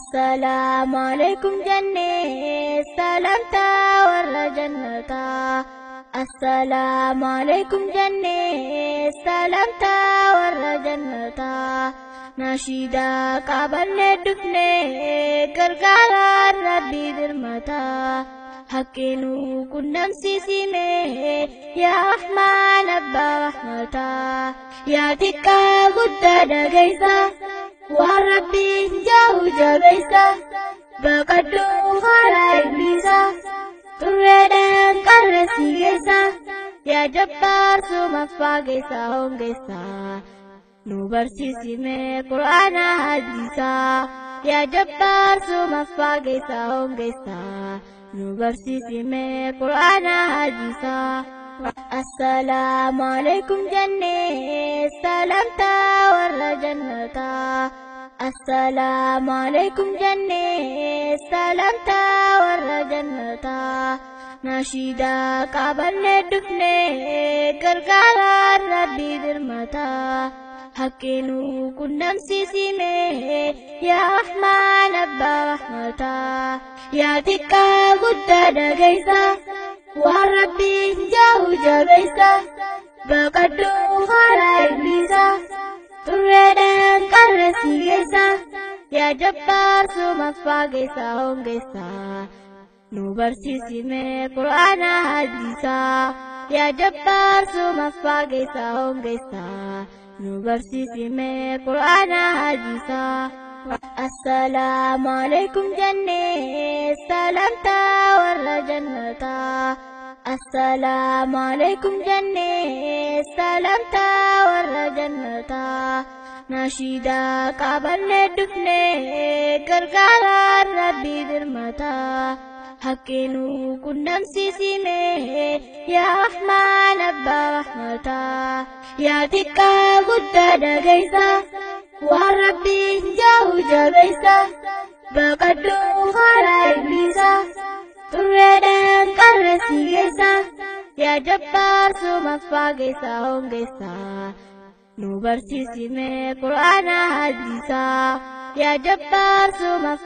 Assalaamu alaikum jennee salamtaa warra jannataa. Assalaamu alaikum jennee salamtaa warra jannataa. Nashiidaa qabannee dhufnee gargaaraan Rabbii birmataa. Haqqinuu qunnamsiisimee yaa Rahmaan abbaa rahmataa. Yaa xiqqaa guddaa dhageessa waan Rabbiin jaahu jabeessa. Baqadhuu karaa ibliisa xurreedhaan qarre si geessa. Yaa Jabbaar sumaffaa geessa hongeessa. Nu barsiisimee Qur'aana hadiisaa. Yaa Jabbaar sumaffaa geessa hongeessa. Nu barsiisimee Qur'aana hadiisaa. Assalaamu alaikum jennee salamtaa warra jannataa. Assalaamu alaikum jennee salamtaa warra jannataa. Nashiidaa qabannee dhufnee gargaaraan Rabbii birmataa. Haqqinuu qunnamsiisimee yaa Rahmaan abbaa rahmataa. Yaa xiqqaa guddaa dhageessa waan Rabbiin jaahu jabeessa. Baqadhuu karaa ibliisa xurreedhaan qarre si geessa. Yaa Jabbaar sumaffaa geessa hongeessa. Nu barsiisimee Qur'aana hadiisaa. Yaa Jabbaar sumaffaa geessa hongeessa. Nu barsiisimee Qur'aana hadiisaa. Assalaamu alaikum jennee salamtaa warra jannataa. Assalaamu alaikum jennee salamtaa warra jannataa. Nashiidaa qabannee dhufnee gargaaraan Rabbii birmataa. Haqqinuu qunnamsiisimee yaa Rahmaan abbaa rahmataa. Yaa xiqqaa guddaa dhageessa waan Rabbiin jaahu jabeessa. Baqadhuu karaa ibliisa xurreedhaan qarre si geessa. Yaa Jabbaar sumaffaa geessa hongeessa. Nu barsiisimee Qur'aana hadiisaa. Yaa Jabbaar sumaffaa.